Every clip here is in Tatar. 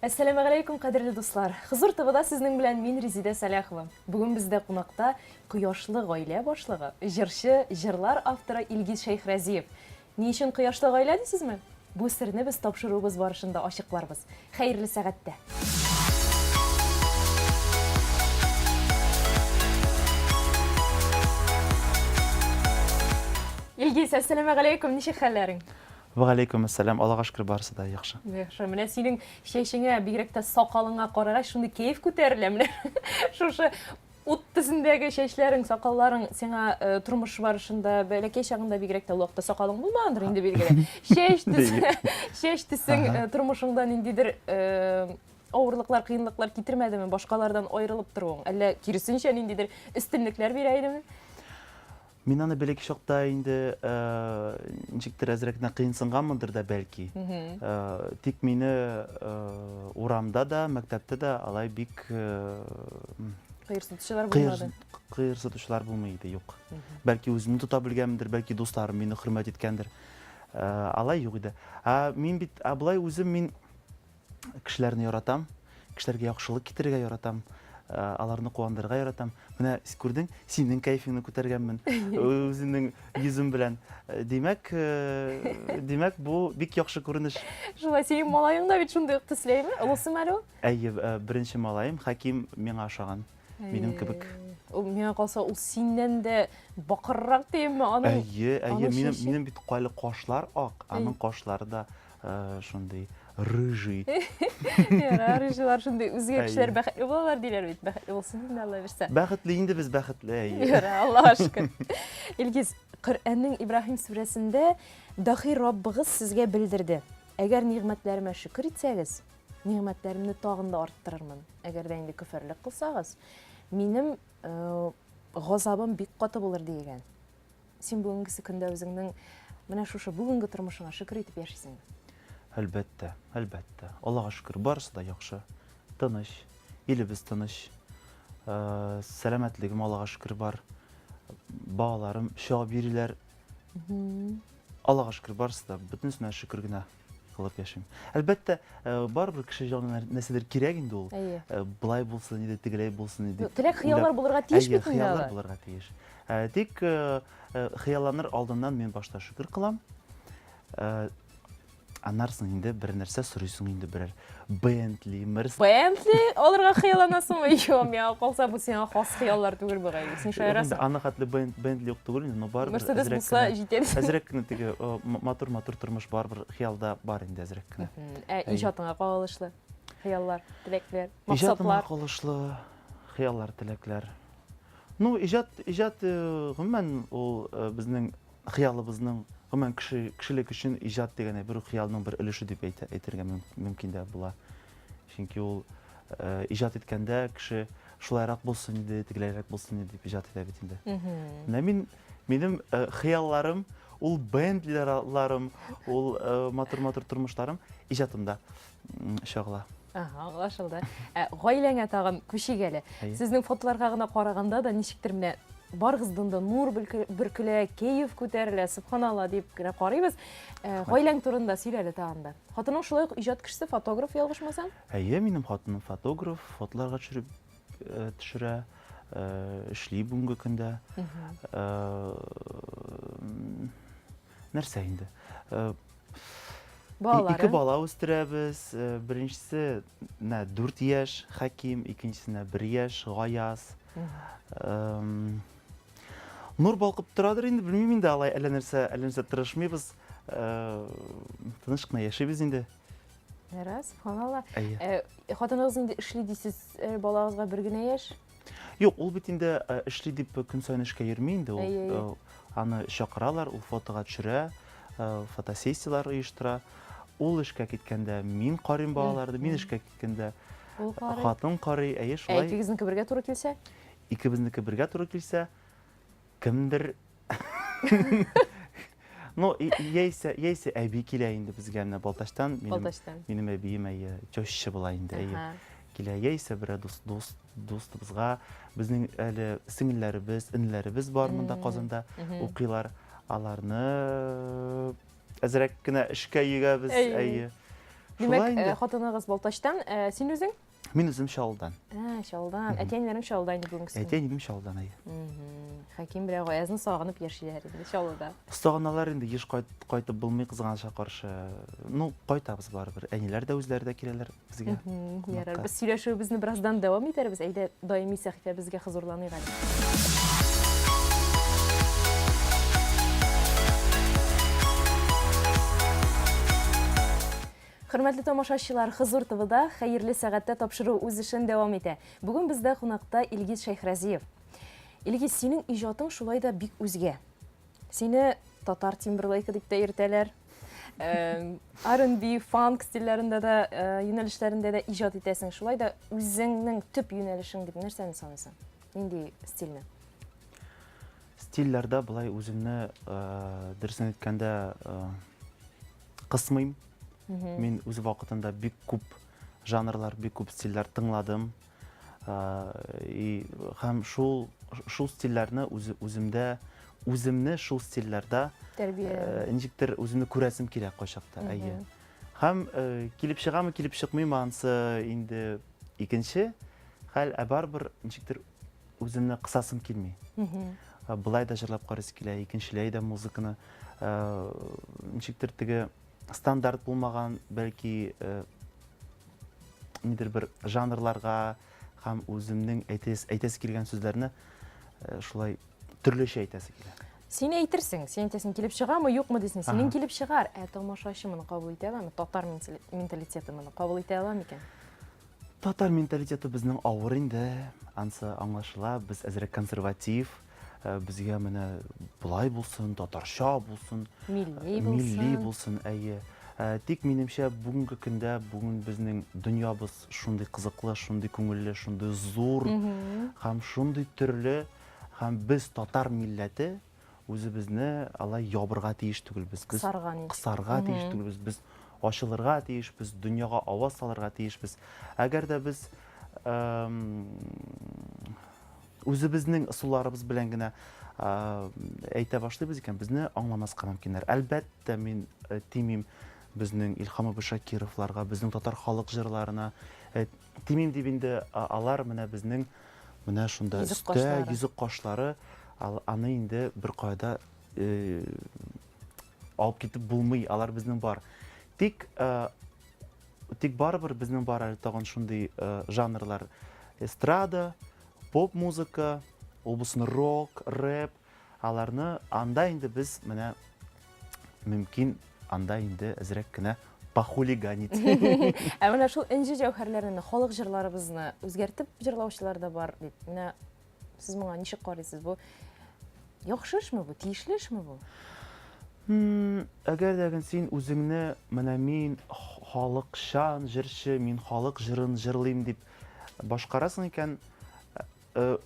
Әссәламегаләйкүм, кадерле дуслар! Хозур ТВда сезнең белән мин Резидә Сәләхова. Бүген бездә кунакта кояшлы гаилә башлыгы, җырчы, җырлар авторы Илгиз Шәйхрәзиев. Ни өчен кояшлы гаилә дисезме? Бу серне без тапшыруыбыз барышында ачыкларбыз. Хәерле сәгатьтә! Илгиз, әссәламегаләйкүм, ничек хәлләрең? Вәгаләйкүм әссәлам, Аллага шөкер, барысы да яхшы. Яхшы. Менә синең чәчеңә, бигрәк тә сакалыңа карагач, шундый кәеф күтәрелә. Менә шушы ут төсендәге чәчләрең, сакалларың сиңа э, тормыш барышында, бәләкәй чагында бигрәк тә ул вакытта сакалың булмагандыр инде билгеле. Чәч төс, чәч төсең э, тормышыңда ниндидер э, авырлыклар, кыенлыклар китермәдеме? Башкалардан аерылып торуың, әллә киресенчә ниндидер өстенлекләр бирә идеме? Мин аны бәләкәй чакта инде ничектер әзрәк кенә кыенсынганмындыр да бәлки. Тик мине урамда да, мәктәптә дә алай бик кыерсытучылар булмады. Кыерсытучылар булмый иде, юк. Бәлки үземне тота белгәнмендер, бәлки дусларым мине хөрмәт иткәндер. Алай юк иде. Ә мин бит, ә болай үзем мин Кешеләрне яратам, кешеләргә яхшылык китерергә яратам, э, аларны куандырырга яратам. Менә күрдең, синең кәефеңне күтәргәнмен үземнең йөзем белән. Э, димәк, э, димәк, бу бик яхшы күренеш. Шулай, синең малаең да бит шундый ук төсле, әйеме? Олысымы әле ул? Әйе, беренче малаем Хәким миңа ошаган. Минем кебек. Ул миңа калса, ул синнән дә бакыррак диемме? Аның Әйе, әйе, минем минем бит кайлы кашлар ак, аның кашлары да шундый рыжий. Яра, рыжийлар шундый үзгә кешеләр бәхетле булалар диләр бит. Бәхетле булсын инде Алла бирсә. Бәхетле инде без бәхетле, әйе. Яра, Аллага шөкер. Илгиз, Коръәннең Ибраһим сүрәсендә Дахи Раббыгыз сезгә белдерде. Әгәр нигъмәтләремә шөкер итсәгез, нигъмәтләремне тагын да арттырырмын. Әгәр дә инде көферлек кылсагыз, минем газабым бик каты булыр диелгән. Син бүгенгесе көндә үзеңнең менә шушы бүгенге тормышыңа шөкер итеп яшисеңме? Әлбәттә, әлбәттә. Аллага шөкер, барысы да яхшы. Тыныч, илебез тыныч. Э, сәламәтлегем Аллага шөкер бар. Балаларым чыгып йөриләр. Аллага шөкер, барысы да, бөтенесенә шөкер генә кылып яшим. Әлбәттә, э, барыбер кеше җанына нәрсәдер кирәк инде ул. Әйе. Э, болай булсын иде, тегеләй булсын иде. Теләк хыяллар булырга тиеш бит инде. Хыяллар булырга тиеш. Э, тик хыялланыр алдыннан мин башта шөкер кылам. Аннан соң инде бер нәрсә сорыйсың инде берәр Бентли, Мерс. Бентли алырга хыялланасыңмы? Юк, миңа калса бу сиңа хас хыяллар түгел бугай. Син шаярасың. Аны хәтле Бентли юк түгел инде, но барыбер. Мерседес булса җитә. Әзрәк кенә теге матур-матур тормыш барыбер хыялда бар инде әзрәк кенә. Ә иҗатыңа кагылышлы хыяллар, теләкләр, максатлар? Иҗатыма кагылышлы хыяллар, теләкләр. Ну, иҗат, иҗат гомумән ул безнең хыялыбызның, гомумән кеше, кешелек өчен иҗат дигән әйбер хыялның бер өлеше дип әйтә, әйтергә мөмкин дә була. Чөнки ул э, иҗат иткәндә кеше шулайрак булсын иде, тегеләйрәк булсын иде дип иҗат итә бит инде. Менә мин минем э, хыялларым, ул бентлиларым, ул э, матур-матур тормышларым иҗатымда чагыла. Ага, аңлашылды. Ә гаиләңә тагын күчик әле. Сезнең фотоларга гына караганда да ничектер менә барыгыздан да нур бөркелә, кәеф күтәрелә, субханалла дип кенә карыйбыз. Ә, гаиләң турында сөйлә әле тагын да. Хатының шулай ук иҗат кешесе, фотограф, ялгышмасам? Әйе, минем хатыным фотограф, фотоларга төшереп э, төшерә, э, эшли бүгенге көндә. Э, нәрсә инде? Балалары? Ике бала үстерәбез. Э, беренчесе менә 4 яшь Хәким, икенчесенә 1 яшь Гаяз. Нур балкып торадыр инде, белмим инде алай әллә нәрсә, әллә нәрсә тырышмыйбыз. Э, тыныч кына яшибез инде. Ярар, субханалла. Э, хатыныгыз инде эшли дисез, балагызга бер генә яшь? Юк, ул бит инде э, эшли дип көн саен эшкә йөрми инде ул. Э, аны чакыралар, ул фотога төшерә, э, фотосессияләр оештыра. Ул эшкә киткәндә мин карыйм балаларны, мин эшкә киткәндә хатын карый. Әйе, шулай. Ә икегезнеке бергә туры килсә? Икебезнеке бергә туры килсә, кемдер Ну, яисә, яисә әби килә инде безгә менә Балтачтан. Минем, Балтачтан. Минем әбием әйе, теща була инде, әйе. Килә яисә берәр дус, дус, дустыбызга. Безнең әле сеңелләребез, энеләребез бар монда Казанда укыйлар. Аларны әзрәк кенә эшкә йөгәбез, әйе. Димәк, э, хатыныгыз Балтачтан, э, син үзең? Мин үзем Чаллыдан. Ә, Чаллыдан. Әти-әниләрең Чаллыда инде бүгенге көндә. Әти-әнием Чаллыдан, әйе. Хәким белән Гаязны сагынып яшиләр инде Чаллыда. Сагыналар инде, еш кайтып булмый кызганычка каршы. Ну, кайтабыз барыбер. Әниләр дә үзләре дә киләләр безгә. Ярар, без сөйләшүебезне бераздан дәвам итәрбез. Әйдә, даими сәхифәбезгә хозурланыйк әле. Хөрмәтле тамашачылар, Хозур ТВда Хәерле сәгатьтә тапшыру үз эшен дәвам итә. Бүген бездә кунакта Илгиз Шәйхразиев. Илгиз, синең иҗатың шулай да бик үзгә. Сине татар Тимберлейка дип тә йөртәләр. R&B, фанк стильләрендә дә, э, юнәлешләрендә дә иҗат итәсең. Шулай да үзеңнең төп юнәлешең дип нәрсәне саныйсың? Нинди стильне? Стильләрдә болай үземне, э, дөресен әйткәндә, э, кысмыйм. Мин үз вакытында бик күп жанрлар, бик күп стильләр тыңладым. И һәм шул шул стильләрне үз, үземдә үземне шул стильләрдә тәрбия ничектер үземне күрәсем килә кайчакта, әйе. Һәм килеп чыгамы, килеп чыкмыймы, анысы инде икенче хәл, ә барыбер ничектер үземне кысасым килми. Былай да җырлап карыйсы килә, икенчеләй дә музыканы. Ничектер теге стандарт булмаган, бәлки нидер бер жанрларга һәм үземнең әйтәсе, әйтәсе килгән сүзләрне шулай төрлечә әйтәсе килә. Син әйтерсең, син әйтәсең, килеп чыгамы, юкмы дисең. Синең килеп чыгар, ә тамашачы моны кабул итә аламы? Татар менталитеты моны кабул итә ала микән? Татар менталитеты безнең авыр инде, ансы аңлашыла, без әзрәк консерватив, э, безгә менә болай булсын, татарча булсын, милли булсын, милли булсын, әйе. Э, тик минемчә, бүгенге көндә, бүген безнең дөньябыз шундый кызыклы, шундый күңелле, шундый зур һәм шундый төрле, һәм без татар милләте Үзебезне алай ябырга тиеш түгелбез. Без Кысарга ничек? Кысарга тиеш түгелбез. Без ачылырга тиешбез, дөньяга аваз салырга тиешбез. Әгәр дә без үзебезнең ысулларыбыз белән генә әйтә башлыйбыз икән, безне аңламаска мөмкиннәр. Әлбәттә, мин э, тимим безнең Илһам абый Шакировларга, безнең татар халык җырларына э, тимим дип инде алар менә безнең Менә шунда Йөзек өстә кашлары. йөзек кашлары, ал- аны инде бер кайда э, алып китеп булмый, алар безнең бар. Тик э, тик барыбер безнең бар әле тагын шундый э, жанрлар. Эстрада, поп-музыка, ул булсын рок, рэп, Аларны анда инде без менә мөмкин анда инде әзрәк кенә похулиганить. Ә менә шул энҗе җәүһәрләрне, халык җырларыбызны үзгәртеп җырлаучылар да бар бит. Менә сез моңа ничек карыйсыз? Бу яхшы эшме бу, тиешле эшме бу? Әгәр дә син үзеңне менә мин халыкчан җырчы, мин халык җырын җырлыйм дип башкарасың икән, Э,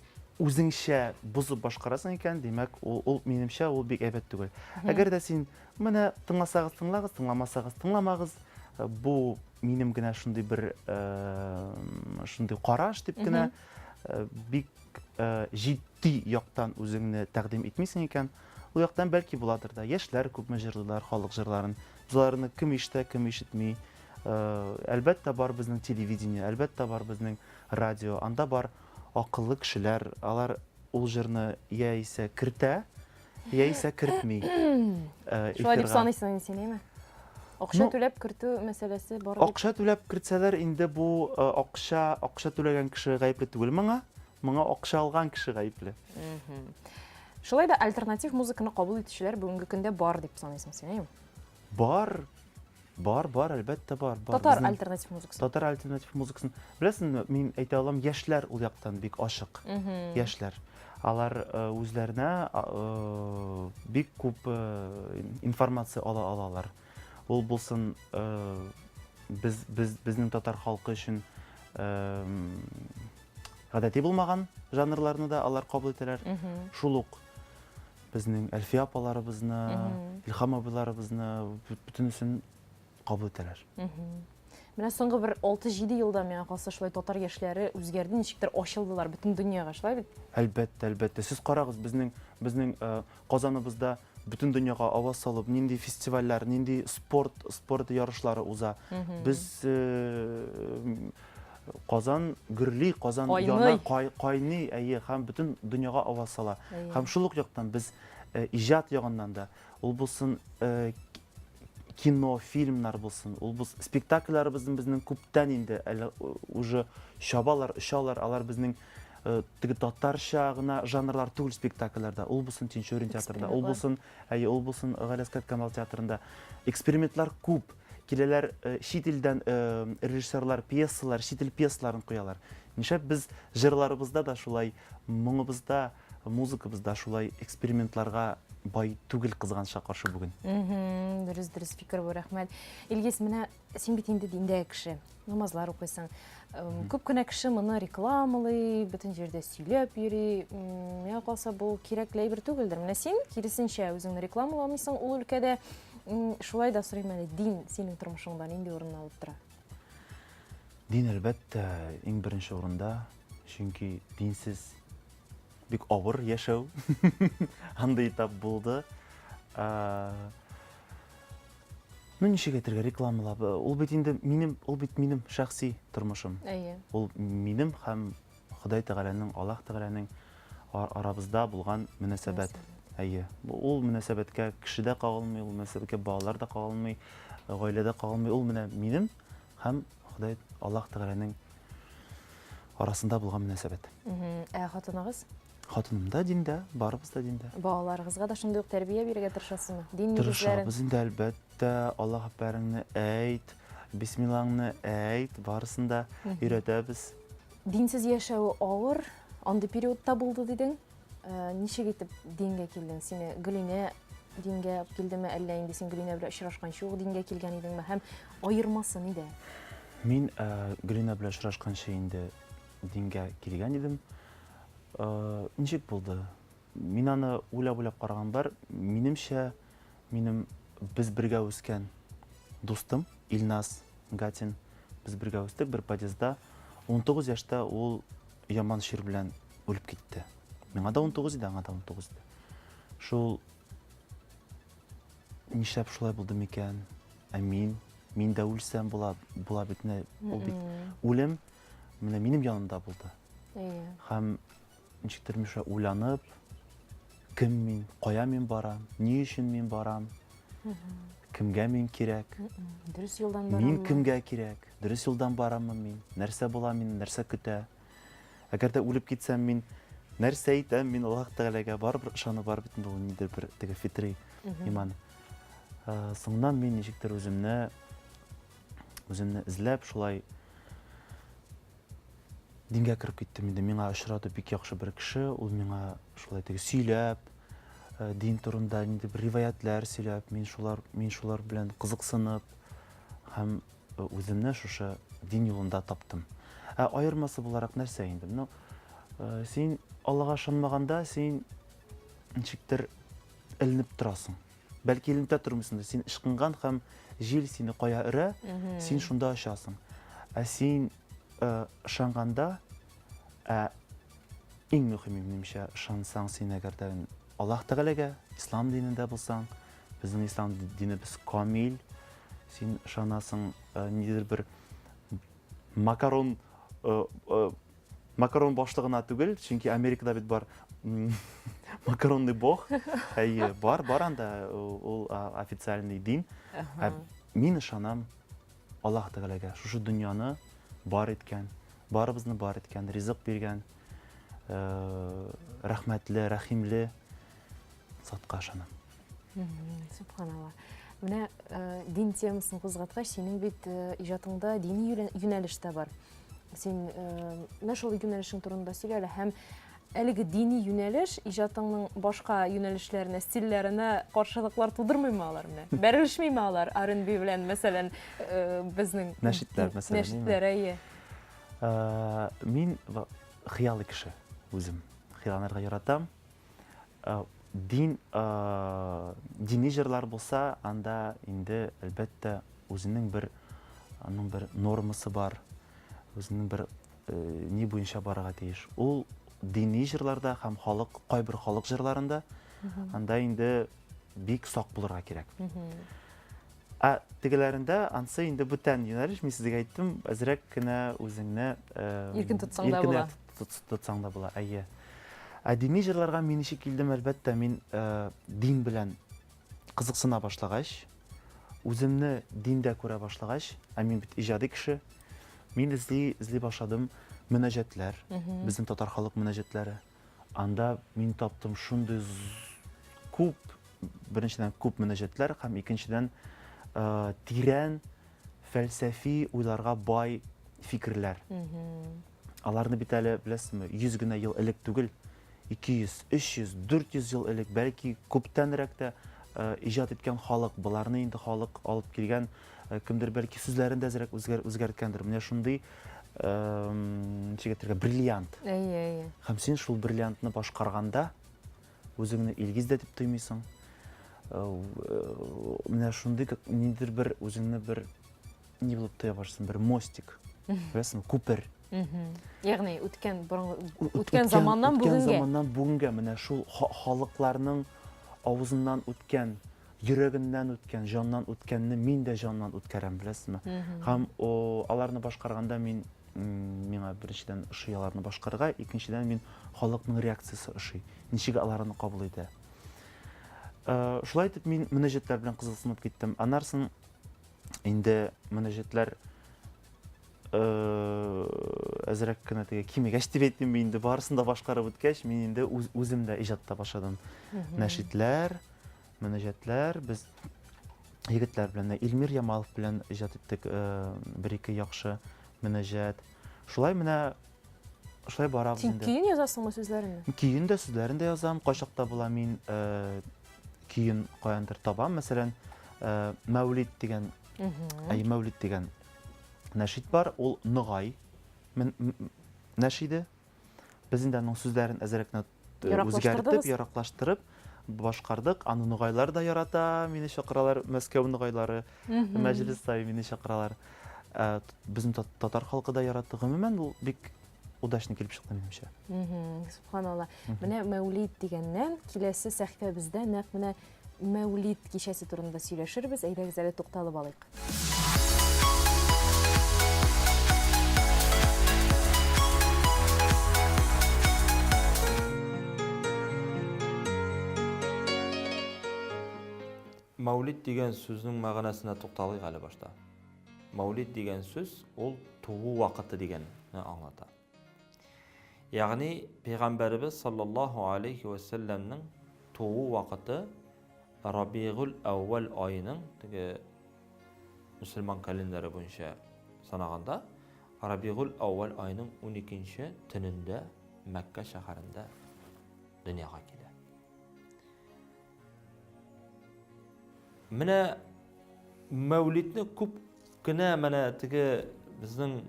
үзеңчә бозып башкарасың икән, димәк, ул, ул минемчә, ул бик әйбәт түгел. Әгәр дә син менә тыңласагыз тыңлагыз, тыңламасагыз тыңламагыз, э, бу минем генә шундый бер э, шундый караш дип кенә бик җитди яктан үзеңне тәкъдим итмисең икән, ул яктан бәлки буладыр да. Яшьләр күпме җырлыйлар халык җырларын. Без аларны кем ишетә, кем ишетми. Әлбәттә, бар безнең телевидение, әлбәттә, бар безнең радио, анда бар акыллы кешеләр, алар ул җырны яисә кертә, яисә кертми. Э, Шулай дип саныйсың инде син, әйме? Акча ну, түләп кертү мәсьәләсе бар. Акча түләп кертсәләр, инде бу э, акча, акча түләгән кеше гаепле түгел моңа. Моңа акча алган кеше гаепле. Шулай да альтернатив музыканы кабул итүчеләр бүгенге көндә бар дип саныйсың син, әйме? Бар, Бар, бар, әлбәттә бар. бар. Татар Безнең альтернатив музыкасын. Татар альтернатив музыкасын. Беләсеңме, мин әйтә алам, яшьләр ул яктан бик ачык. Яшьләр. Алар э, үзләренә э, бик күп э, информация ала алалар. Ул булсын без, без, безнең татар халкы өчен гадәти булмаган жанрларны да алар кабул итәләр. Шул ук Безнең Әлфия апаларыбызны, Илһам абыйларыбызны бөтенесен кабул итәләр. Менә соңгы бер 6-7 елда миңа калса шулай татар яшьләре үзгәрде, ничектер ачылдылар бөтен дөньяга, шулай бит? Әлбәттә, әлбәттә. Сез карагыз, безнең безнең э, Казаныбызда бөтен дөньяга аваз салып, нинди фестивальләр, нинди спорт, спорт ярышлары уза. Без э, Казан гөрли, Казан яна, кайный, әйе, һәм бөтен дөньяга аваз сала. Һәм шул ук яктан без э, иҗат ягыннан да, ул булсын э, кино, фильмнар булсын, ул булсын спектакльләребезнең безнең күптән инде әле уже чабалар, очалар, алар безнең э, теге татарча гына жанрлар түгел спектакльләрдә. Ул булсын Тинчурин театрында, ул булсын, әйе, ул булсын Галиәсгар Камал театрында. Экспериментлар күп. Киләләр э, чит илдән э, режиссерлар пьесалар, чит ил пьесаларын куялар. Нишләп без җырларыбызда да шулай, моңыбызда, музыкабызда шулай экспериментларга бай түгел кызганычка каршы бүген. Дөрес, дөрес фикер бу, рәхмәт. Илгиз, менә син бит инде диндәге кеше, намазлар укыйсың. Күп кенә кеше моны рекламалый, бөтен җирдә сөйләп йөри. Миңа калса, бу кирәкле әйбер түгелдер. Менә син, киресенчә, үзеңне рекламаламыйсың ул өлкәдә. Шулай да сорыйм әле, дин синең тормышыңда нинди урын алып тора? Дин, әлбәттә, иң беренче урында, чөнки динсез бик авыр яшәү. Андый этап булды. Ну, ничек әйтергә, рекламалап. Ул бит инде минем, ул бит минем шәхси тормышым. Әйе. Ул минем һәм Ходай Тәгаләнең, Аллаһ Тәгаләнең арабызда булган мөнәсәбәт. Әйе. Ул мөнәсәбәткә кеше дә кагылмый, ул мөнәсәбәткә балалар да кагылмый, гаилә дә кагылмый. Ул менә минем һәм Ходай Аллаһ Тәгаләнең арасында булган мөнәсәбәт. Ә хатыныгыз? Хатыным да диндә, барыбыз да диндә. Балаларыгызга да шундый ук тәрбия бирергә тырышасызмы? Дин нигезләрен? Тырышабыз инде, әлбәттә. Аллаһ әкбәреңне әйт, бисмиллаңны әйт, барысын да өйрәтәбез. Динсез яшәве авыр, андый период та булды дидең. Э, ничек итеп дингә килдең? Сине Гөлинә дингә алып килдеме, әллә инде син Гөлинә белән очрашканчы ук дингә килгән идеңме? Һәм аермасы нидә? Мин э, Гөлинә белән очрашканчы инде дингә килгән идем. Э, ничек булды? Мин аны уйлап-уйлап караган бар. Минемчә, минем без бергә үскән дустым Илназ Гатин. Без бергә үстек бер подъездда. 19 яшьтә ул яман чир белән үлеп китте. Миңа да 19 иде, аңа да 19 иде. Шул нишләп шулай булды микән? Ә мин, мин дә үлсәм була, була бит, менә ул бит үлем менә минем янымда булды. Әйе. Һәм ничектер мин шулай уйланып, кем мин, кая мин барам, ни өчен мин барам, кемгә мин кирәк, дөрес юлдан бараммы? Мин кемгә кирәк, дөрес юлдан бараммы мин, нәрсә була мине, нәрсә көтә. Әгәр дә үлеп китсәм мин нәрсә әйтәм мин Аллаһ Тәгаләгә, барыбер ышану бар бит инде ул ниндидер бер теге фитри иман. Соңыннан мин ничектер үземне үземне эзләп шулай дингә кереп киттем инде. Миңа очрады бик яхшы бер кеше, ул миңа шулай теге сөйләп, э, дин турында нинди бер риваятләр сөйләп, мин шулар, мин шулар белән кызыксынып һәм э, үземне шушы дин юлында таптым. Ә аермасы буларак нәрсә инде? Ну, э, син Аллага ышанмаганда, син ничектер эленеп торасың. Бәлки эленеп тә тормыйсың да, син ычкынган һәм җил сине кая өрә, син шунда очасың. Ә син э, ышанганда, ә иң мөһиме минемчә, ышансаң син әгәр дә Аллаһ Тәгаләгә, ислам динендә булсаң, безнең ислам динебез камил, син ышанасың э, ниндидер бер макарон э, э, макарон башлыгына түгел, чөнки Америкада бит бар макаронный бог. Әйе, бар, бар анда ул официальный дин. Ә мин ышанам Аллаһ Тәгаләгә, шушы дөньяны бар иткән, барыбызны бар иткән, ризык биргән, э, рәхмәтле, рәхимле затка ышанам. Субханалла. Менә э, дин темасын кузгаткач, синең бит э, иҗатыңда дини юнәлеш тә бар. Син э, менә шул юнәлешең турында сөйлә әле һәм әлеге дини юнәлеш иҗатыңның башка юнәлешләренә, стильләренә каршылыклар тудырмыймы алар менә? Бәрелешмиме алар R&B белән, мәсәлән, безнең нәшитләр, мәсәлән. Нәшитләр, әйе. Мин хыялый кеше үзем. Хыялланырга яратам. Э, дин э, дини җырлар булса, анда инде әлбәттә үзенең бер аның бер нормасы бар, үзенең бер э, ни буенча барырга тиеш. Ул дини җырларда һәм халык кайбер халык җырларында анда инде бик сак булырга кирәк. Ә тегеләрендә ансы инде бүтән юнәлеш, мин сезгә әйттем, әзрәк кенә үзеңне иркен тотсаң да була. Тотсаң да була, әйе. Ә дини җырларга мин ничек килдем, әлбәттә, мин дин белән кызыксына башлагач, үземне диндә күрә башлагач, ә мин бит иҗади кеше, мин эзли, эзли башладым мөнәҗәтләр, безнең татар халык мөнәҗәтләре. Анда мин таптым шундый күп, беренчедән күп мөнәҗәтләр һәм икенчедән тирән фәлсәфи уйларга бай фикерләр. Аларны бит әле, беләсезме, 100 генә ел элек түгел, 200, 300, 400 ел элек, бәлки күптәнрәк тә иҗат иткән халык. Боларны инде халык алып килгән, кемдер бәлки сүзләрен дә әзрәк үзгәрткәндер. Менә шундый ничек әйтергә, бриллиант. Әйе, әйе. Һәм син шул бриллиантны башкарганда үзеңне Илгиз дә дип тоймыйсың. Менә шундый как ниндидер бер үзеңне бер ни булып тоя башлыйсың, бер мостик. Беләсеңме, күпер. Ягъни үткән борынгы үткән заманнан бүгенгә. Үткән заманнан бүгенгә менә шул халыкларның авызыннан үткән йөрәгеннән үткән, җаннан үткәнне мин дә җаннан үткәрәм, беләсезме? Һәм аларны башкарганда мин миңа беренчедән ошый аларны башкарырга, икенчедән мин халыкның реакциясе ошый, ничек алар аны кабул итә. Э, шулай итеп мин мөнәҗәтләр белән кызыксынып киттем. Аннан соң инде мөнәҗәтләр э, әзрәк кенә теге кимегәч дип әйтим инде барысын да башкарып үткәч, мин инде үзем дә иҗатта башладым. Нәшидләр, Мөнәҗәтләр без егетләр белән Илмир Ямалов белән иҗат иттек э, бер-ике яхшы мөнәҗәт. Шулай менә шулай барабыз инде. Син көен язасыңмы сүзләренме? Көен дә, сүзләрен дә язам. Кайчакта була мин э, көен каяндыр табам. Мәсәлән, э, Мәүлид дигән, әй, Мәүлид дигән нәшид бар. Ул Ногай нәшиде. Без инде аның сүзләрен әзрәк кенә үзгәртеп, яраклаштырып башкардык. Аны ногайлар да ярата, мине чакыралар, Мәскәү ногайлары мәҗлес саен мине чакыралар. Э, безнең татар халкы да яратты. Гомумән, ул бик удачно килеп чыкты минемчә. Субханалла. Менә Мәүлид дигәннән киләсе сәхифәбездә нәкъ менә Мәүлид кичәсе турында сөйләшербез. Әйдәгез әле тукталып алыйк. Мәүлид дигән сүзнең мәгънәсенә тукталыйк әле башта. Мәүлид дигән сүз ул туу вакыты дигәнне аңлата. Ягъни пәйгамбәребез саллаллаһу алейхи ва сәлләмнең туу вакыты Рабигул әүвәл аеның теге мөселман календаре буенча санаганда Рабигул әүвәл аеның 12 төнендә Мәккә шәһәрендә дөньяга килә. Менә Мәүлидне күп кенә менә теге безнең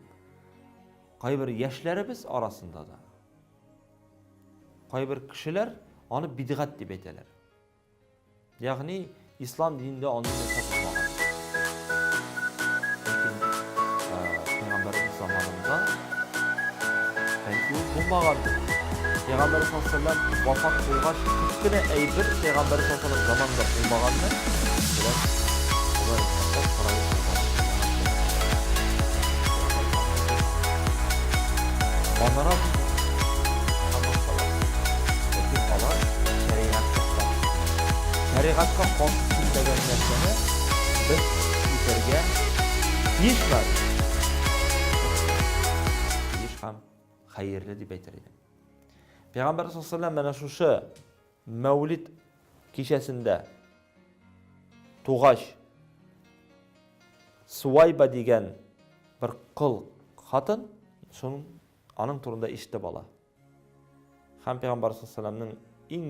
Кайбер яшьләребез арасында да кайбер кешеләр аны бидгать дип әйтәләр. Ягъни ислам динендә андый нәрсә булмаган. Ләкин пәйгамбәребез заманында бәлки ул булмагандыр. Пәйгамбәр саллаллаһу алейһи вафат булгач, күп кенә әйбер пәйгамбәр саллаллаһу алейһи заманында булмаганны, мәсәлән, Гомәр ибн Хаттаб таравих намазын Манара һәм башкалар. Ләкин алар шәригатькә каршы. Шәригатькә каршы килмәгән нәрсәне без үтәргә тиешме? Тиеш һәм хәерле дип әйтер идем. Пәйгамбәр саллаллаһу алейһи менә шушы Мәүлид кичәсендә тугач Суайба дигән бер кол хатын шуның аның турында ишетеп ала. Һәм Пәйгамбәр саллаллаһу иң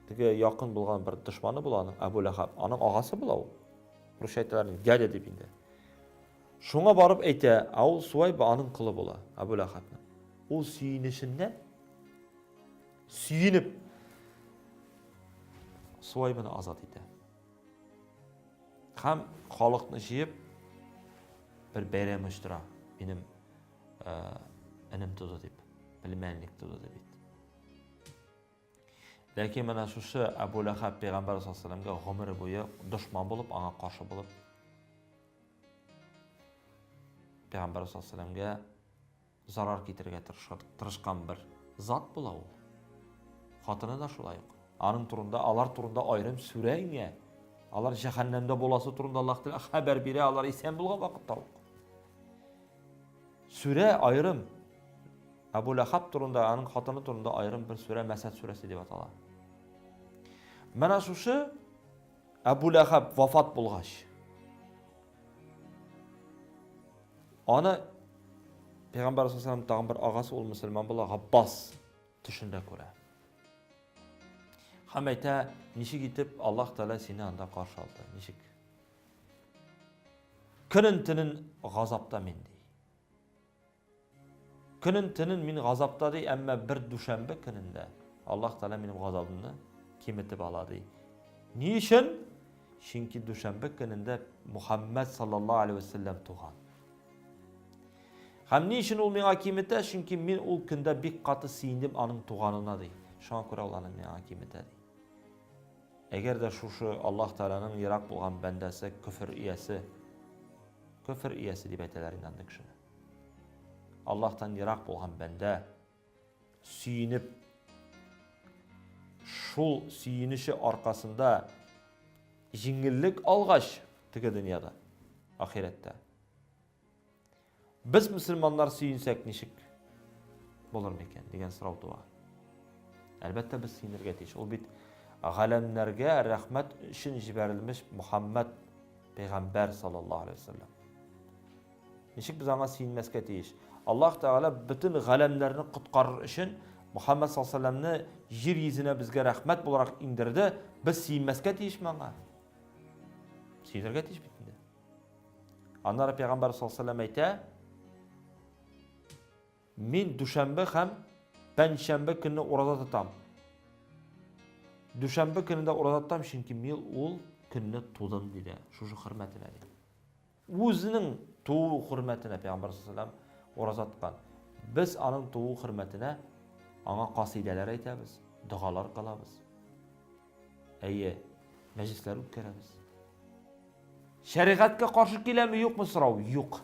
теге якын булган бер дошманы була аның Әбу Ләһаб. Аның агасы була ул. Русча әйтәләр дядя дип инде. Шуңа барып әйтә, ә ул Суайба аның колы була, Әбу Ләһабның. Ул сөенеченнән сөенеп Суайбаны азат итә. Һәм халыкны җыеп бер бәйрәм оештыра. Минем э, энем туды дип, племянник туды дип. Ләкин менә шушы Әбу Ләхәб пәйгамбәр саллаллаһу алейһи гомере буе дошман булып, аңа каршы булып, пәйгамбәр саллаллаһу алейһи зарар китерергә тырышкан бер зат була ул. Хатыны да шулай ук. Аның турында, алар турында аерым сүрә иңә. Алар җәһәннәмдә буласы турында Аллаһ Тәгалә хәбәр бирә, алар исән булган вакытта ук. Сүрә аерым. Әбу Ләхаб турында, аның хатыны турында аерым бер сүрә Мәсәд сүрәсе дип атала. Менә шушы Әбу Ләхаб вафат булгач, аны Пәйгамбәр саллаллаху тагын бер агасы ул мөселман була, Габбас төшендә күрә. Һәм әйтә, ничек итеп Аллаһ Тәгалә сине анда каршы алды? Ничек? Көнен төнен газапта мин ди. Көнен төнен мин газапта ди, әмма бер дүшәмбе көнендә Аллаһ Тәгалә минем газабымны киметеп ала ди. Ни өчен? Чөнки дүшәмбе көнендә Мухаммад саллаллаһу алейһи вәсәлләм туган. Һәм ни өчен ул миңа киметә? Чөнки мин ул көндә бик каты сөендем аның туганына ди. Шуңа күрә ул аны миңа киметә ди. Әгәр дә шушы Аллаһ Тәгаләнең ерак булган бәндәсе, көфер иясе, көфер иясе дип әйтәләр инде андый кешене. Аллаһтан ерак булган бәндә сөенеп, шул сөенеше аркасында җиңеллек алгач теге дөньяда, ахирәттә. Без мөселманнар сөенсәк ничек булыр микән дигән сорау туа. Әлбәттә, без сөенергә тиеш. Ул бит галәмнәргә рәхмәт өчен җибәрелмеш Мухаммад пәйгамбәр саллаллаһу алейһи вәсәлләм. Ничек без аңа сөенмәскә тиеш? Аллаһ Тәгалә бөтен галәмнәрне коткарыр өчен Мухаммад саллаллаһу алейһи вәсәлләмне җир йөзенә безгә рәхмәт буларак иңдерде. Без сөенмәскә тиешме аңа? Сөенергә тиеш бит инде. Аннары пәйгамбәр саллаллаһу алейһи әйтә, Мин дүшәмбе һәм пәнҗшәмбе көнне ураза тотам. Дүшәмбе көнендә ураза тотам, чөнки мин ул көнне тудым, диде. Шушы хөрмәтенә диде. Үзенең туу хөрмәтенә пәйгамбәр саллаллаһу алейһи ураза тоткан. Без аның туу хөрмәтенә аңа касыйдәләр әйтәбез, догалар кылабыз. Әйе, мәҗлесләр үткәрәбез. Шәригатькә каршы киләме, юкмы сорау? Юк.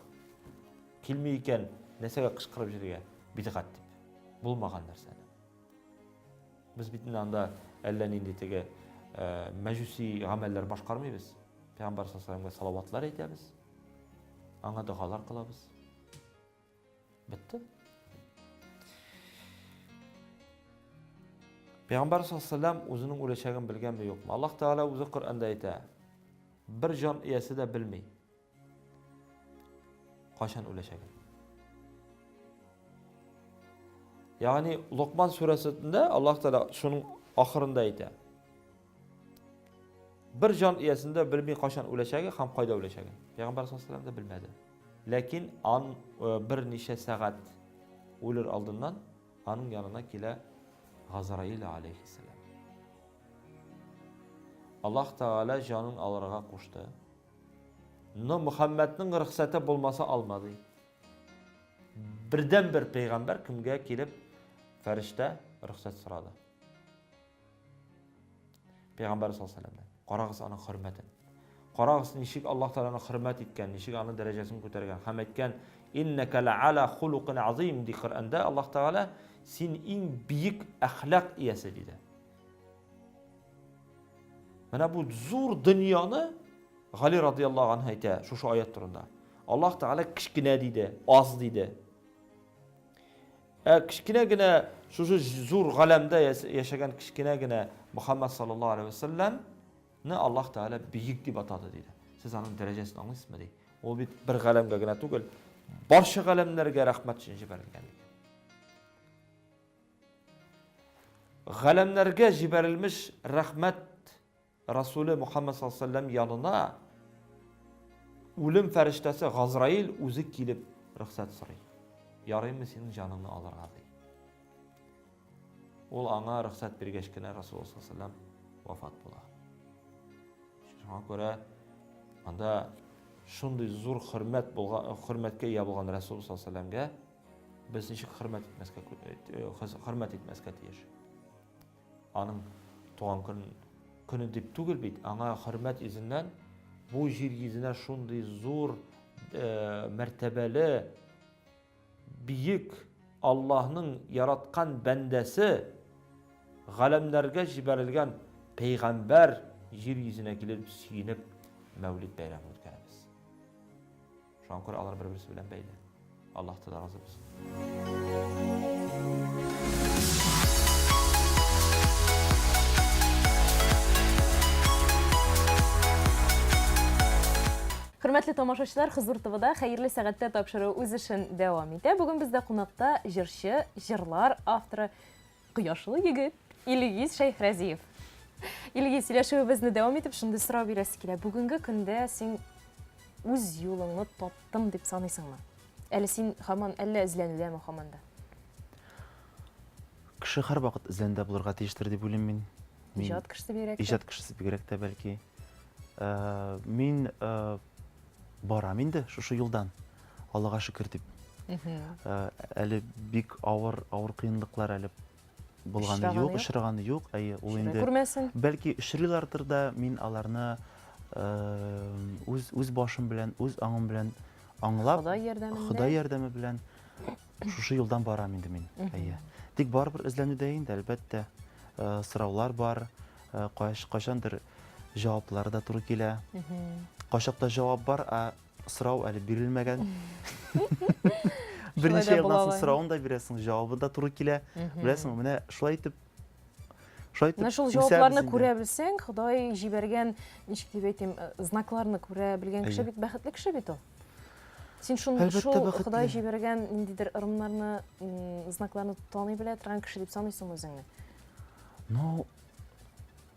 Килми икән, нәрсәгә кычкырып йөрергә? Бидгать дип. Булмаган нәрсәне. Без бит инде анда әллә нинди теге э, мәҗүси гамәлләр башкармыйбыз. Пәйгамбәр саллаллаһу алейһи салаватлар әйтәбез. Аңа догалар кылабыз. Бетте. Пәйгамбәр саллаллаһу үзенең үләчәген белгәнме юкмы? Аллаһ Тәгалә үзе Коръәндә әйтә. Бер җан иясе дә белми. Кайчан үләчәген. Ягъни Лукман сүрәсендә Аллаһ Тәгалә шуның ахырында әйтә. Бер җан иясендә белми кайчан үләчәге һәм кайда үләчәген. Пәйгамбәр саллаллаһу алейһи белмәде. Ләкин ан э, берничә сәгать үлер алдыннан аның янына килә Газраил алейхиссалам. Аллаһ Тәгалә җанын алырга кушты. Но Мөхәммәднең рөхсәте булмаса алмады. Бердән бер пәйгамбәр кемгә килеп фәрештә рөхсәт сорады. Пәйгамбәр саллаллаху алейһи вәсәлләмнән. Карагыз аның хөрмәтен. Карагыз, ничек Аллаһ Тәгаләне хөрмәт иткән, ничек аның дәрәҗәсен күтәргән һәм әйткән: "Иннәкә ләаля хулукин азим" ди Коръәндә Аллаһ Тәгалә, син иң биек әхлак иясе диде. Менә бу зур дөньяны Гали радияллаһу анһу әйтә шушы аят турында. Аллаһ Тәгалә кечкенә диде, аз диде. Ә кечкенә генә шушы зур галәмдә яшәгән кечкенә генә Мухаммад саллаллаһу алейһи вәсәлләмне Аллаһ Тәгалә бөек дип атады диде. Сез аның дәрәҗәсен аңлыйсызмы ди. Ул бит бер галәмгә генә түгел, барча галәмнәргә рәхмәт өчен җибәрелгән. Галәмнәргә җибәрелмеш рәхмәт Расуле Мухаммад саллаллаху алейһи янына үлем фәрештәсе Газраил үзе килеп рөхсәт сорый. Ярыймы синең җаныңны алырга ди. Ул аңа рөхсәт биргәч кенә Расулуллаһ саллаллаху алейһи вафат була. Шуңа күрә анда шундый зур хөрмәт булган, хөрмәткә ия булган Расул саллаллаху алейһи вәсәлләмгә без ничек хөрмәт итмәскә хөрмәт итмәскә тиеш? Аның Туган көн көне дип түгел бит, аңа хөрмәт йөзеннән бу җир йөзенә шундый зур э, мәртәбәле биек Аллаһның яраткан бәндәсе галәмнәргә җибәрелгән пәйгамбәр җир йөзенә килеп сөенеп Мәүлид бәйрәме үткәрәбез. Шуңа күрә алар бер-берсе белән бәйле. Аллаһ Тәгалә разый булсын. Хөрмәтле тамашачылар, Хозур ТВда Хәерле сәгатьтә тапшыру үз эшен дәвам итә. Бүген бездә кунакта җырчы, җырлар авторы, кояшлы егет Илгиз Шәйхрәзиев. Илгиз, сөйләшүебезне дәвам итеп, шундый сорау бирәсе килә. Бүгенге көндә син үз юлыңны таптым дип саныйсыңмы? Әле син һаман әллә эзләнүдәме һаман да? Кеше һәрвакыт эзләнүдә булырга тиештер дип уйлыйм мин. Мин Иҗат кешесе бигрәк тә. Иҗат кешесе бигрәк тә бәлки. Э, мин э, барам инде шушы юлдан. Аллага шөкер дип. Э, әле бик авыр, авыр кыенлыклар әле булганы юк, очраганы юк. Әйе, ул инде. Күрмәсен. Бәлки очрыйлардыр да, мин аларны үз үз башым белән, үз аңым белән аңлап, Ходай ярдәмендә. Ходай ярдәме белән шушы юлдан барам инде мин. Әйе. Тик барыбер эзләнүдә инде, әлбәттә. Сораулар бар, кайчандыр җаваплары да туры килә. Кайчакта җавап бар, ә сорау әле бирелмәгән. Берничә елдан соң соравын да бирәсең, җавабы да туры килә. Беләсеңме, менә шулай итеп Шулай итеп, менә шул җавапларны күрә белсәң, Ходай җибәргән, ничек дип әйтим, э, знакларны күрә белгән кеше бит бәхетле кеше бит ул. Син шул, шул Ходай җибәргән ниндидер ырымнарны, знакларны таный белә торган кеше дип саныйсың үзеңне? Ну,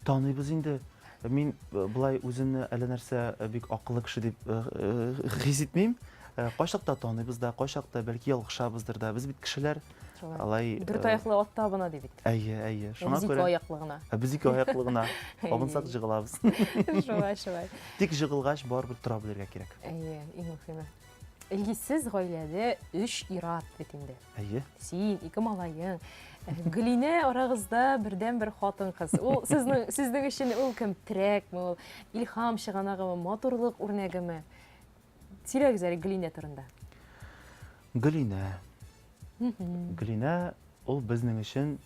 Таныйбыз инде. Мин э, болай үземне әллә нәрсә э, бик акыллы кеше дип э, хис итмим. Кайчакта таныйбыз да, кайчакта бәлки ялгышабыздыр да. Без бит кешеләр. Алай Дүрт аяклы ат та абына ди бит. Әйе, әйе. Шуңа күрә. Без ике аяклы гына. Ә без ике аяклы гына. Абынсак җыгылабыз. Шулай, шулай. Тик җыгылгач барыбер тора белергә кирәк. Әйе, иң мөһиме. Илгиз, сез гаиләдә өч ир-ат бит инде. Әйе. Син, ике малаең. Э, Гөлинә арагызда бердән-бер хатын-кыз. Ул сезнең сезнең өчен ул кем? Терәкме ул? Илһам чыганагымы? Матурлык үрнәгеме? Сөйләгез әле Гөлинә турында. Гөлинә. Гөлинә ул безнең өчен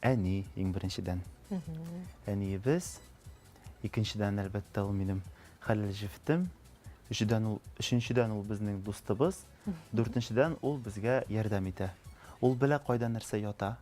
әни иң беренчедән. Әниебез. Икенчедән, әлбәттә, ул минем хәләл җефетем. Өчедән ул, өченчедән ул безнең дустыбыз, дүртенчедән ул безгә ярдәм итә. Ул белә кайда нәрсә ята.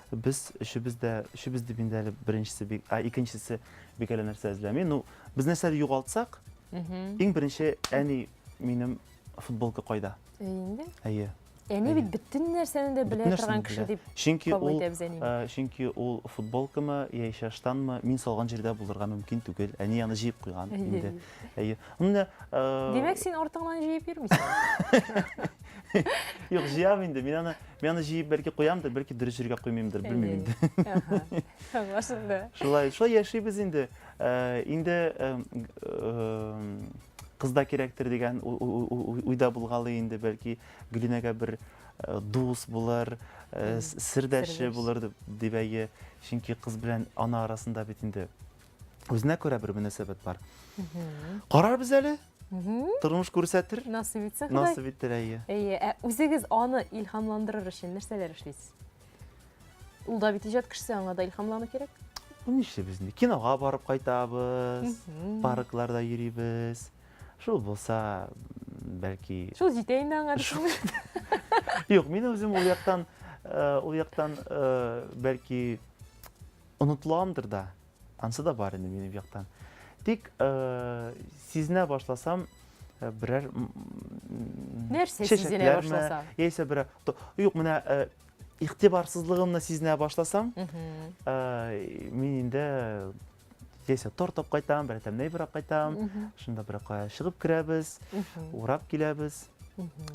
Без өчебез дә, өчебез дип инде әле беренчесе бик, ә икенчесе бик әле нәрсә эзләми. Ну, без нәрсәдер югалтсак, иң беренче әни минем футболка кайда? Инде? Әйе. Әни бит бөтен нәрсәне дә белә торган кеше дип чөнки ул, э, чөнки ул футболкамы яисә штанмы мин салган җирдә булырга мөмкин түгел. Әни аны җыеп куйган инде. Әйе. Менә э, Димәк, син артыңнан җыеп йөрмисең. Юк, җыям инде. Мин аны мин аны җыеп бәлки куямдыр, бәлки дөрес җиргә куймыймдыр, белмим инде. Аңлашылды. Шулай, шулай яшибез инде. Э, инде кыз да кирәктер дигән уйда булгалый инде, бәлки Гөлинәгә бер э, дус булыр, э, сердәше булыр дип әйе. Чөнки кыз белән ана арасында бит инде үзенә күрә бер мөнәсәбәт бар. Карарбыз әле. Тормыш күрсәтер. Насыйп итсә Ходай. Насыйп итер, әйе. Әйе, ә үзегез аны илһамландырыр өчен нәрсәләр эшлисез? Ул да бит иҗат кешесе, аңа да илһамлану кирәк. Ну, нишлибез инде? Кинога барып кайтабыз, паркларда йөрибез. Шул булса, бәлки... Шул җитә инде аңа дисеңме? Юк, мин үзем ул яктан, э, ул яктан э, бәлки онытыламдыр да. Ансы да бар инде минем яктан. Тик э, сизенә башласам, берәр нәрсә сизенә башласам? Яисә берәр юк, менә игътибарсызлыгымны сизенә башласам, мин инде Яисә торт алып кайтам, берәр тәмле әйбер алып кайтам. Шунда бер кая чыгып керәбез, урап киләбез,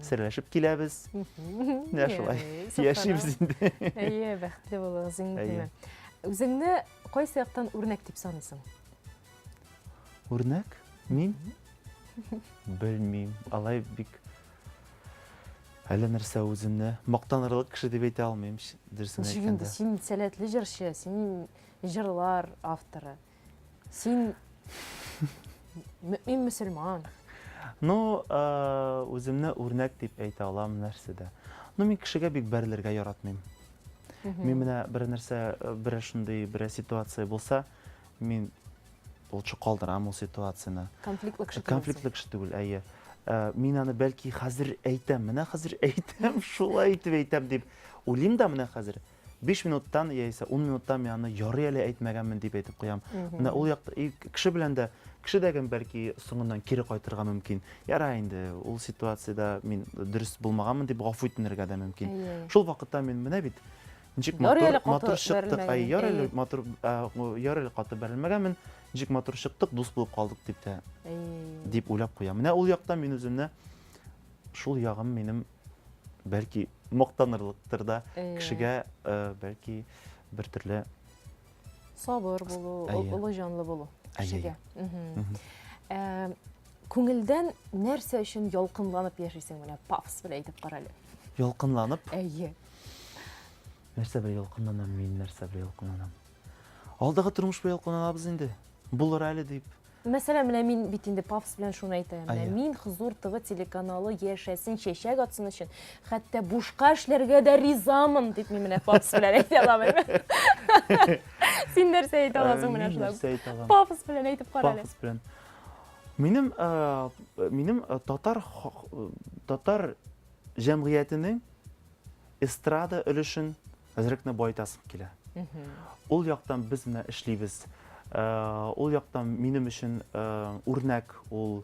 серләшеп киләбез. Менә шулай яшибез инде. Әйе, бәхетле булыгыз, иң мөһиме. Үзеңне кайсы яктан үрнәк дип саныйсың? Үрнәк? Мин? Белмим. Алай бик. Әллә нәрсә үземне мактанырлык кеше дип әйтә алмыйм, дөресен Ничек инде әйткәндә. син сәләтле җырчы, син җырлар авторы. Син мөэмин мөселман. Ну, үземне үрнәк дип әйтә алам нәрсәдә. Ну, мин кешегә бик бәрелергә яратмыйм. Мин менә бер нәрсә, берәр шундый берәр ситуация булса, мин лучше калдырам ул ситуацияне. Конфликтлы кеше түгел. Конфликтлы кеше түгел, әйе. Мин аны бәлки хәзер әйтәм, менә хәзер әйтәм, шулай итеп әйтәм дип уйлыйм да менә хәзер. 5 минуттан яисә 10 минуттан мин аны ярый әле әйтмәгәнмен дип әйтеп куям. Менә ул якта и кеше белән дә, кеше дә бәлки соңыннан кире кайтырга мөмкин. Яра инде, ул ситуациядә мин дөрес булмаганмын дип гафу итенергә дә мөмкин. Шул вакытта мин менә бит ничек матур, матур чыктык, ай, ярый әле матур, ярый әле каты бәрелмәгәнмен, ничек матур чыктык, дус булып калдык дип тә дип уйлап куям. Менә ул якта мин үземне шул ягым минем бәлки мактанырлыктыр да, кешегә бәлки бер төрле сабыр булу, олы җанлы булу кешегә. Күңелдән нәрсә өчен ялкынланып яшисең менә пафос белән әйтеп кара әле. Ялкынланып? Әйе. Нәрсә белән ялкынланам мин, нәрсә белән ялкынланам? Алдагы тормыш белән ялкынланабыз инде. Булыр әле дип. Мәсәлән, менә мин бит инде пафос белән шуны әйтәм. Менә мин Хозур ТВ телеканалы яшәсен, чәчәк атсын өчен, хәтта бушка эшләргә дә ризамын, дип мин менә пафос белән әйтә алам. Син нәрсә әйтә аласың менә шулай? Нәрсә әйтә алам? Пафос белән әйтеп кара әле. Пафос белән. Минем минем татар татар җәмгыятенең эстрада өлешен әзрәк кенә баетасым килә. Ул яктан без менә эшлибез. Э, ул яктан минем өчен э, үрнәк ул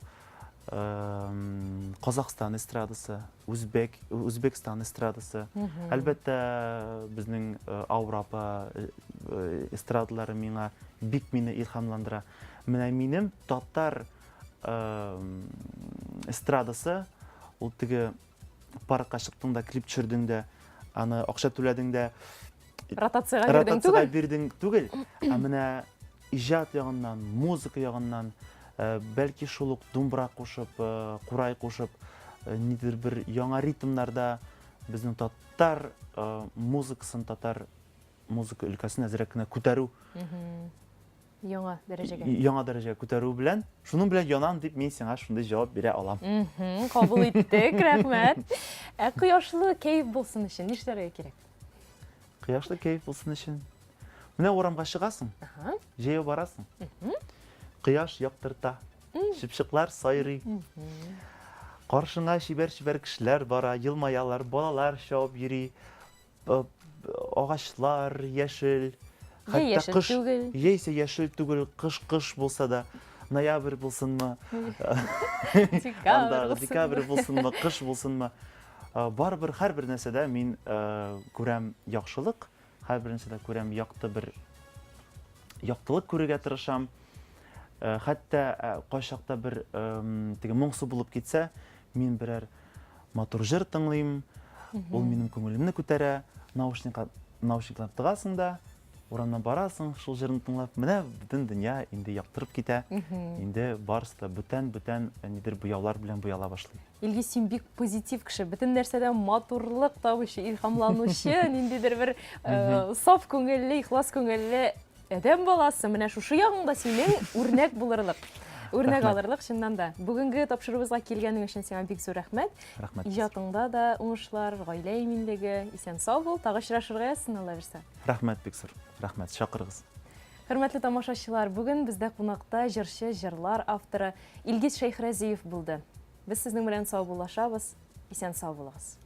э, Казахстан эстрадасы, Үзбек, Үзбекстан эстрадасы. Әлбәттә, безнең Ауропа эстрадалары миңа бик мине илһамландыра. Менә минем татар эстрадасы ул теге паркка чыктың да, клип төшердең дә, аны акча түләдең дә, ротациягә бирдең түгел. Бирдең түгел. Ә менә иҗат ягыннан, музыка ягыннан, э, бәлки шул ук думбра кушып, э, курай кушып, э, нидер бер яңа ритмнарда безнең татар музыкасын, татар музыка өлкәсен әзрәк кенә күтәрү. Яңа дәрәҗәгә. Яңа дәрәҗәгә күтәрү белән, шуның белән янам дип мин сиңа шундый җавап бирә алам. Кабул иттек, рәхмәт. Ә кояшлы кәеф булсын өчен нишләргә кирәк? Кояшлы кәеф булсын өчен. Менә урамга чыгасың, җәяү барасың. Кояш яктырта, чыпчыклар сайрый. Каршыңа чибәр-чибәр кешеләр бара, елмаялар, балалар чабып йөри. Агачлар яшел, хәтта кыш түгел. Яисә яшел түгел, кыш кыш булса да, ноябрь булсынмы, декабрь декабрь булсынмы, кыш булсынмы, барыбер һәрбер нәрсәдә мин күрәм яхшылык, һәрбер нәрсәдә күрәм якты бер яктылык күрергә тырышам. Хәтта кайчакта бер теге моңсу булып китсә, мин берәр матур җыр тыңлыйм, ул минем күңелемне күтәрә, наушникка наушниклар тыгасың да, урамнан барасың, шул җырны тыңлап, менә бөтен дөнья инде яктырып китә, инде барысы да бүтән-бүтән нидер буяулар белән буяла башлый. Илгиз, син бик позитив кеше, бөтен нәрсәдән матурлык табучы, илһамланучы, ниндидер бер саф күңелле, ихлас күңелле Адәм баласы, менә шушы ягың да синең үрнәк булырлык. Үрнәк алырлык чыннан да. Бүгенге тапшыруыбызга килгәнең өчен сиңа бик зур рәхмәт. Рәхмәт. Иҗатыңда да уңышлар, гаилә иминлеге, исән-сау бул. Тагы очрашырга язсын, Алла бирсә. Рәхмәт бик зур. Рәхмәт, чакырыгыз. Хөрмәтле тамашачылар, бүген бездә кунакта җырчы, җырлар авторы Илгиз Шәйхразиев булды. Без сезнең белән саубуллашабыз. Исән-сау булыгыз.